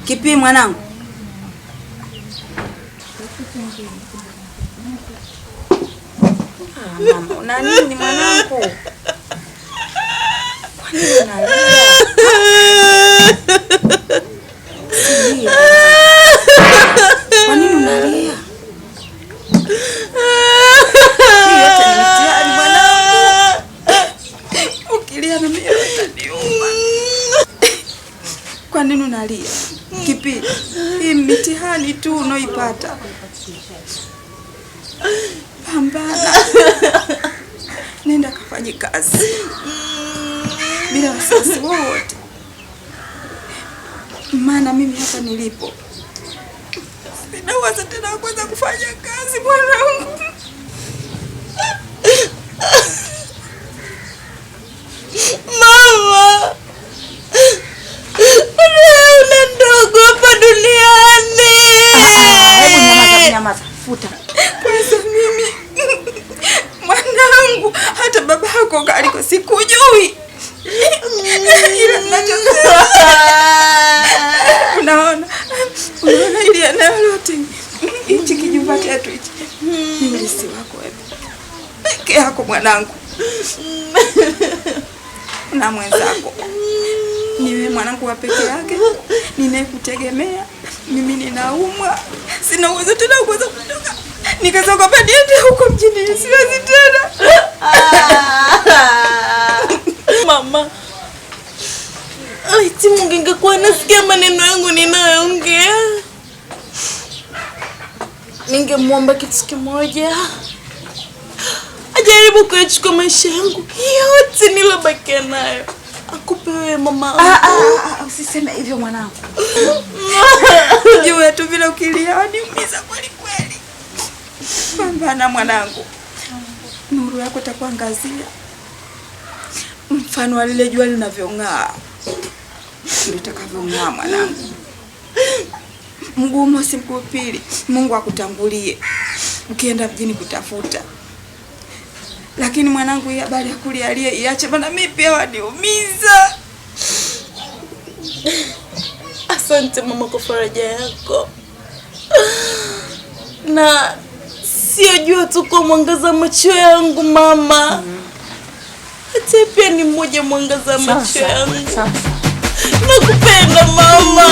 Kipi mwanangu? Ah, mama, una nini mwanangu? Kwa nini unalia? Silia. Kwa nini unalia? Hii yote ni mtihani mwanangu. Ukilia na mimi itaniuma. Kwa nini unalia? Kipi? Hii mitihani tu unaoipata. Pambana. Nenda kafanye kazi bila wasiwasi wowote, maana mimi hapa nilipo sina uwezo tena wa kuweza kufanya kazi mwanangu. Mama, una ndogo hapa duniani. Hebu nyamaza, nyamaza, futa. Kwanza mimi mwanangu, hata baba yako aliko sikujui, ila ninachosema unaona, unaona ili eneo lote hichi kijumba chetu hichi ni urithi wako wewe peke yako mwanangu, na mwenzako ni wewe mwanangu wa peke yake ninayekutegemea. Mimi ninaumwa, sina uwezo tena kuweza kutoka nikasema kwamba niende huko mjini, siwezi tena. Mama, laiti Mungu ingekuwa nasikia maneno yangu ninayoongea, ningemwomba kitu kimoja, ajaribu kuyachukua maisha yangu yote nilobakia nayo, akupe wewe mama. Usiseme hivyo mwanangu. Jua tu vile ukilia waniumiza kweli kweli. Pambana mwanangu, nuru yako itakuangazia mfano wa lile jua linavyong'aa, ndio itakavyong'aa mwanangu. Mguu mosi mguu pili, Mungu akutangulie ukienda mjini kutafuta. Lakini mwanangu, hii habari ya kulialia iache, maana mimi pia waniumiza. Asante mama kwa faraja yako, na sio jua tu kwa mwangaza macho yangu mama, hata pia ni mmoja mwangaza macho yangu. Nakupenda mama.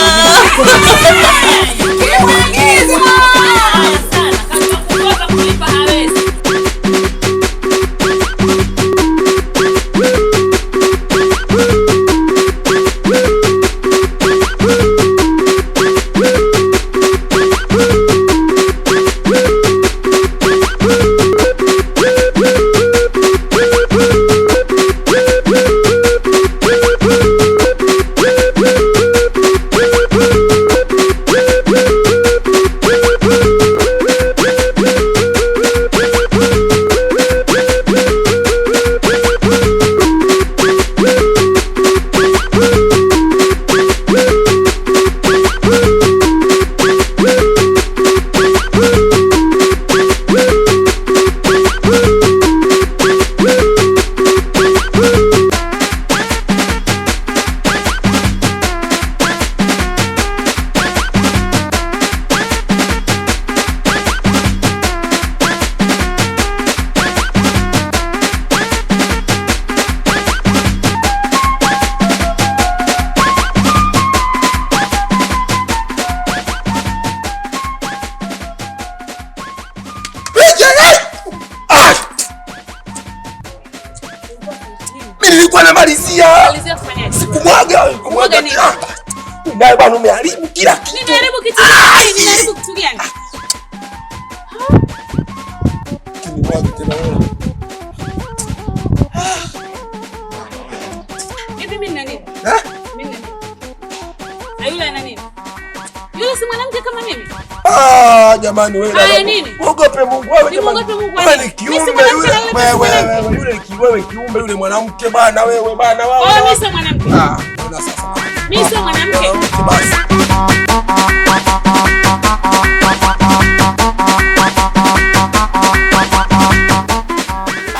Nilikuwa namalizia. Sikumwaga, kumwaga. Naye bwana umeharibu kila kitu. Nimeharibu kitu gani? Nimeharibu kitu gani? Nimwaga tena wewe. Hivi mimi nina nini? Eh? Mimi nina nini? Na yule ana nini? Yule si mwanamke kama mimi? Ah, jamani wewe. Haya nini? Muogope Mungu wewe jamani. Muogope Mungu Wewe wewe. ni kiumbe yule. Wewe yule wewe kiumbe yule mwanamke bana wewe bana wewe. Oh, mimi sio mwanamke. Ah, ona sasa. Mimi sio mwanamke. Basi.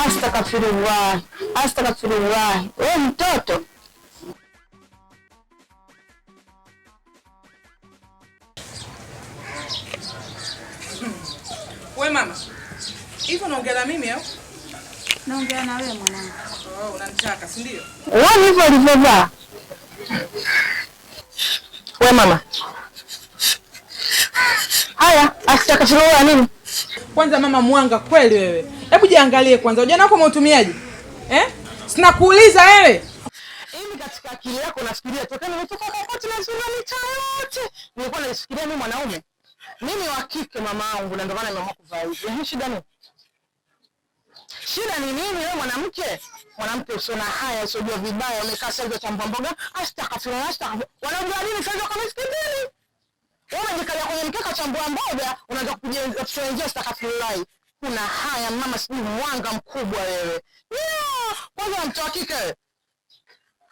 Astaghfirullah. Astaghfirullah. Wewe mtoto. We mama, hivyo unaongea na mimi au? Naongea na wewe mwanangu. Oh, unanitaka, si ndio? Wewe hivyo ulivyovaa. We mama. Haya, astaghfirullah nini? Kwanza mama mwanga kweli wewe. Hebu jiangalie kwanza. Ujana wako umeutumiaje? Eh? Sina kuuliza wewe. Hivi katika akili yako unafikiria toka nimetoka kokote na zura mitaa yote. Nilikuwa nafikiria mimi mwanaume. Mimi wa kike mama yangu na ndio maana nimeamua kuvaa hivi. Yaani shida nini? Shida ni nini wewe mwanamke? Mwanamke usio na haya, usiojua vibaya, umekaa sasa cha mboga, astaghfirullah, astaghfirullah. Wanajua nini sasa kama msikitini? Wewe unajikalia kwenye mkeka cha mboga, unaanza kujenga astaghfirullah. Kuna haya mama, sijui mwanga mkubwa wewe. Yeah, kwanza mtoto wa kike.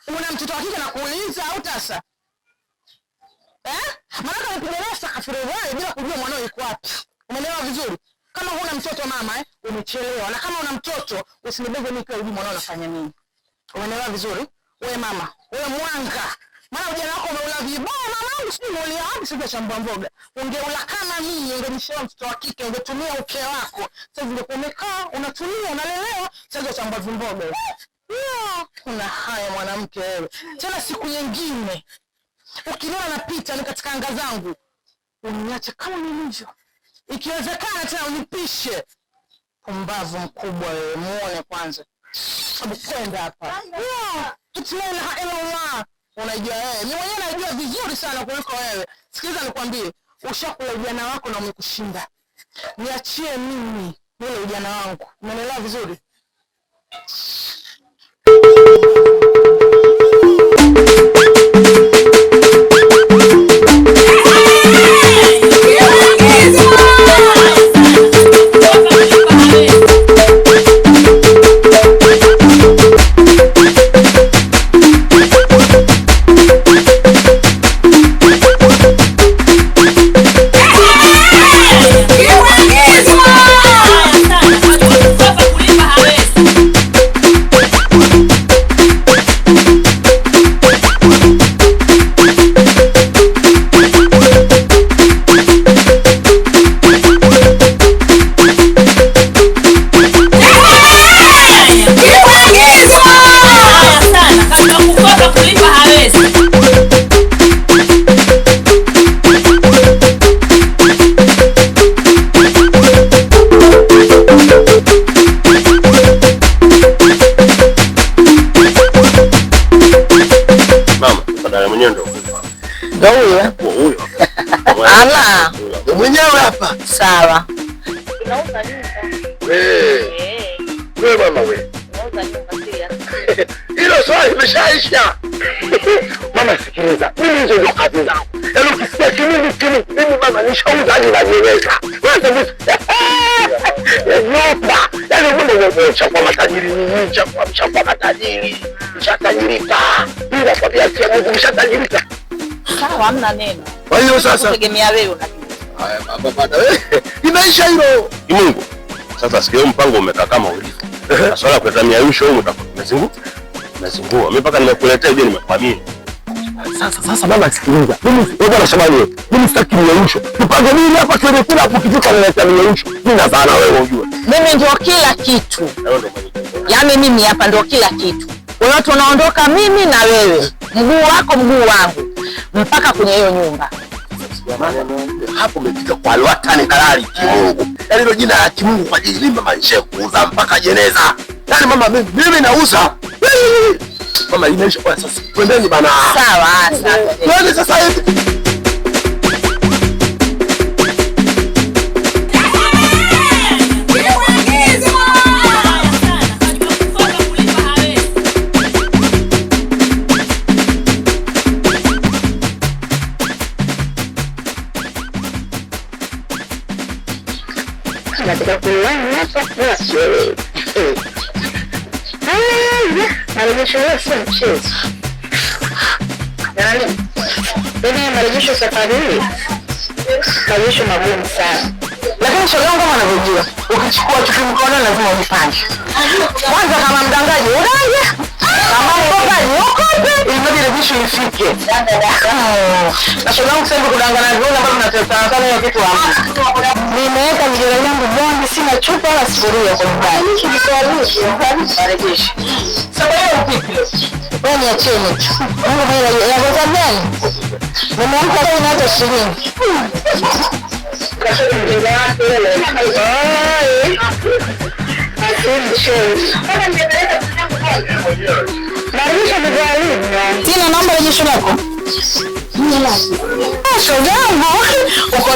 Una mtoto wa kike na kuuliza au tasa? Eh? Maana unapiga astaghfirullah bila kujua mwanao yuko wapi. Umeelewa vizuri? Kama huna mtoto mama, umechelewa. Na kama una mtoto usinibebe mimi kwa hujui mwanao anafanya nini. Umeelewa vizuri? Wewe mama, wewe mwanga. Maana ujana wako umeula vibaya mamangu, sijui umeulia wapi sio cha mboga. Ungeula kama mimi, ungenishoa mtoto wa kike, ungetumia uke wako. Sasa ungekuwa umekaa, unatulia, unalelewa, sasa cha mboga. Yeah, kuna haya mwanamke wewe. Tena siku nyingine ukiniona napita ni katika anga zangu, uniache kama nilivyo. Ikiwezekana tena unipishe. Pumbavu mkubwa wewe, muone kwanza. Sababu kwenda hapa. Yeah, la ilaha illallah. Unajua wewe, mimi mwenyewe najua vizuri sana kuliko wewe. Sikiliza nikwambie, ushakula ujana wako na umekushinda. Niachie mimi nile ujana wangu. Umeelewa vizuri? Ala, mwenyewe hapa. Sawa. Unauza nyumba. Wewe. Wewe mama wewe. Unauza nyumba pia. Hilo swali limeshaisha. Mama sikiliza, mimi hizo ndio kazi zangu. Yaani ukisikia kimimi kimimi, mimi mama nishauza hadi najiweza. Wewe nyumba. Yaani mimi nishakuwa matajiri, nishakuwa matajiri. Nishatajirika. Mimi nakwambia sio Mungu nishatajirika. Sawa, hamna neno. Kwa hiyo sasa tegemea wewe unajua. Haya baba baba wewe. Imeisha hilo. Mungu. Sasa sikio mpango umekaa kama ulivyo. Na swala kuleta miayusho huko utakuwa umezingua. Mimi mpaka nimekuletea uje nimekuamini. Sasa baba sikiliza. Mimi wewe bwana Shabani wewe. Mimi sitaki miayusho. Tupange nini hapa kile kila hapo ukifika naleta miayusho. Mimi nazana wewe ujue. Mimi ndio kila kitu. Yaani mimi hapa ndio kila kitu. Kwa hiyo tunaondoka mimi na wewe. Mguu wako mguu wangu. Mpaka kwenye hiyo nyumba. Hapo umefika kwa alwatani halali kimungu. Yaani hilo jina la kimungu kwa ajili mimi mama nishe kuuza mpaka jeneza. Yaani mama mimi nauza. Mama imeisha kwa sasa. Twendeni bana. Sawa, sawa. Twende sasa hivi. Nataka kulala hapa sielewi. Marejesho leo sio mchezo. Yaani, marejesho safari hii marejesho magumu sana. Lakini shoga yangu kama unavyojua, ukichukua kitu mkononi lazima ujipange. Kwanza kama mdangaji udange, kama mkopaji ukope, ili mradi rejesho ifike. Na shoga yangu sasa hivi kudangana viona ambavyo tunataka sana hiyo kitu hamna. Nimeweka vijora vyangu bonde, sina chupa wala sufuria kwa nyumbani. Marejesho. Sasa wewe upipi. Wewe niacheni tu. Mungu mwenyewe ya kwa gani? Nimeamka leo na hata shilingi. Tina, naomba rejesho lako. Shoga yangu uko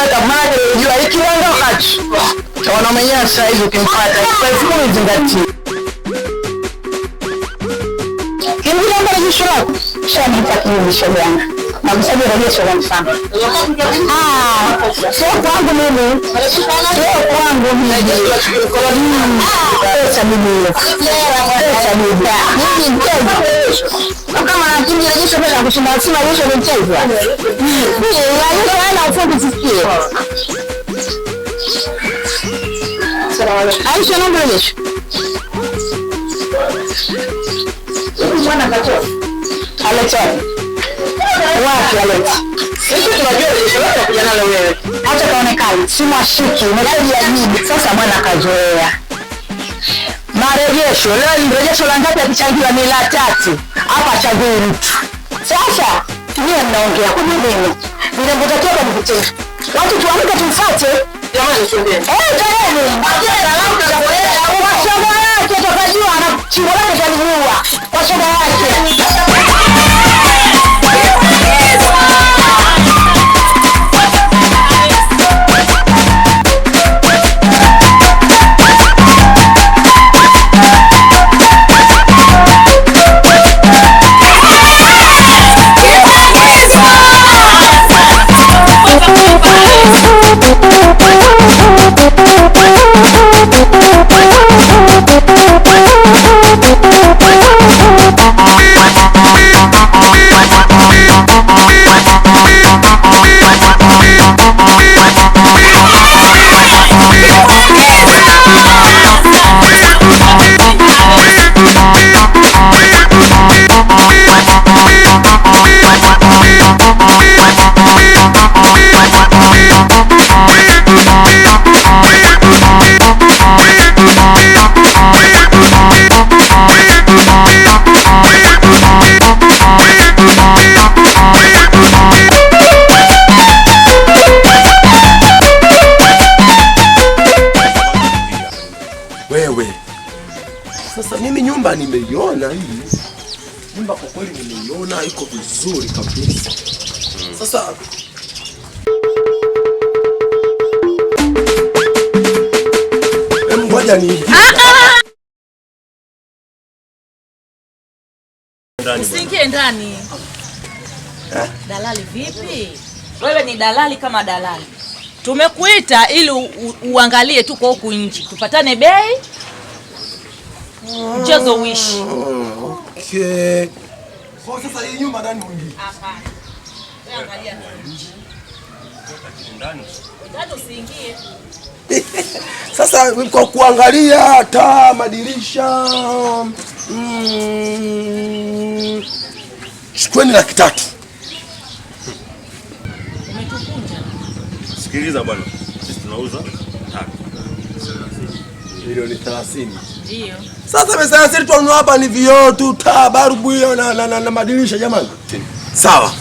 tamaa unajua ikiondoka tu. Wanaume wenyewe sasa hivi ukimpata kwa 10,000 zingatie. Kimbi naomba rejesho lako. Shanipa kimbi shoga yangu. Na msaji rejesho kwa mfano. Sio kwangu mimi. Sio kwangu mimi. Pesa mimi hiyo. Pesa mimi. Mimi mchezo. Kama kimbi rejesho pesa kushinda sima rejesho ni mchezo. Mimi rejesho haina ufundi sisikie. Aisha naomba rejesho. Mwana katoa. Aleta. Wapi aleta? Sisi tunajua rejesho lako kuja nalo wewe. Hata kaonekana simu ashiki, umeji ajibu. Sasa mwana kazoea. Marejesho leo ni rejesho la ngapi akichangiwa ni la 3. Hapa chagui mtu. Sasa nyie mnaongea kwa maneno. Ninapotakiwa kwa mkutano. Watu tuamke tumfuate. Jamani tuendeni. Twendeni. Kwa shoga yake tukajua ana chimbo lake talijua. Kwa shoga yake. Wewe. Sasa mimi nyumba nimeiona hii. Nyumba kwa kweli nimeiona iko vizuri kabisa. Sasa ngoja ni usiingie ndani. Dalali vipi? Wewe ni dalali kama dalali. Tumekuita ili uangalie tu kwa huku nje. Tupatane bei. Mchezo uishi. Okay. Kwa sasa hii nyumba ndani uingie. Hapana. Wewe angalia tu. Ndani. Ndani usiingie. Sasa kwa kuangalia taa, madirisha, chukueni 300,000. Umetukunja. Sikiliza bwana, sisi tunauza 3 milioni 30. Ndio. Sasa pesa zetu tunanunua hapa ni vioo tu, taa, barubu hiyo na madirisha jamani. Sawa.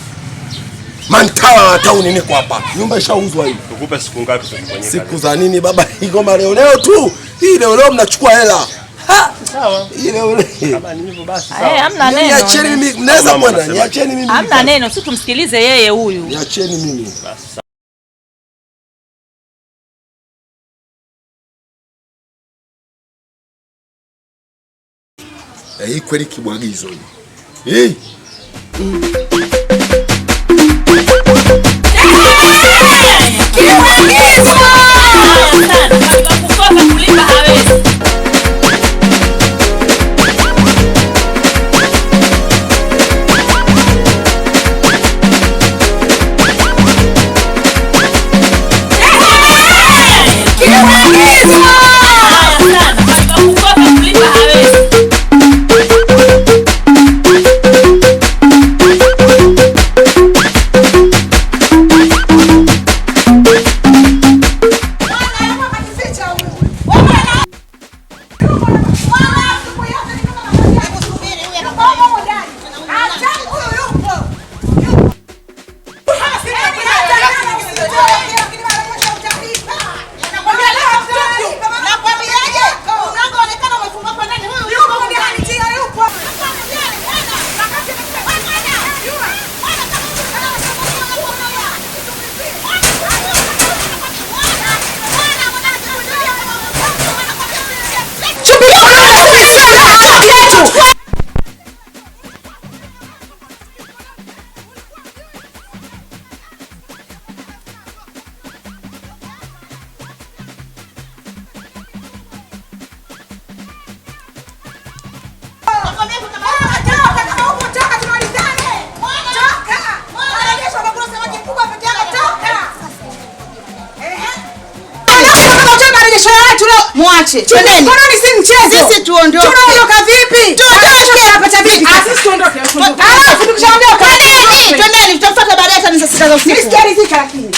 Mantawa town niko hapa. Nyumba ishauzwa hii. Tukupe siku ngapi sasa kufanyika? Siku za nini baba? Ngoma leo leo tu. Hii leo leo mnachukua hela. Ha! Sawa. Hii leo leo. Kama ni hivyo basi sawa. Hamna neno. Niacheni mimi, mnaweza kwenda. Niacheni mimi. Hamna neno, sisi tumsikilize yeye huyu. Niacheni mimi. Basi. Hii kweli kibwagizo hii. Hii. Kibwagizo! Kukopa kulipa hawezi. Kibwagizo! Kukopa kulipa hawezi. Toka kama upo toka tumalizane. Toka. Marejesho kwa samaki mkubwa peke yako toka. Ehe. Kama utoi marejesho ya watu leo Mwache. twendeni. Mkononi si mchezo. Sisi tuondoke. Tunaondoka vipi? Tuondoke. Tunapata vipi? Ah, sisi tuondoke, tuondoke. Alafu tukishaondoka. Twendeni, twendeni, tutafuata baadaye saa 6 za usiku. Mimi sijaridhika lakini.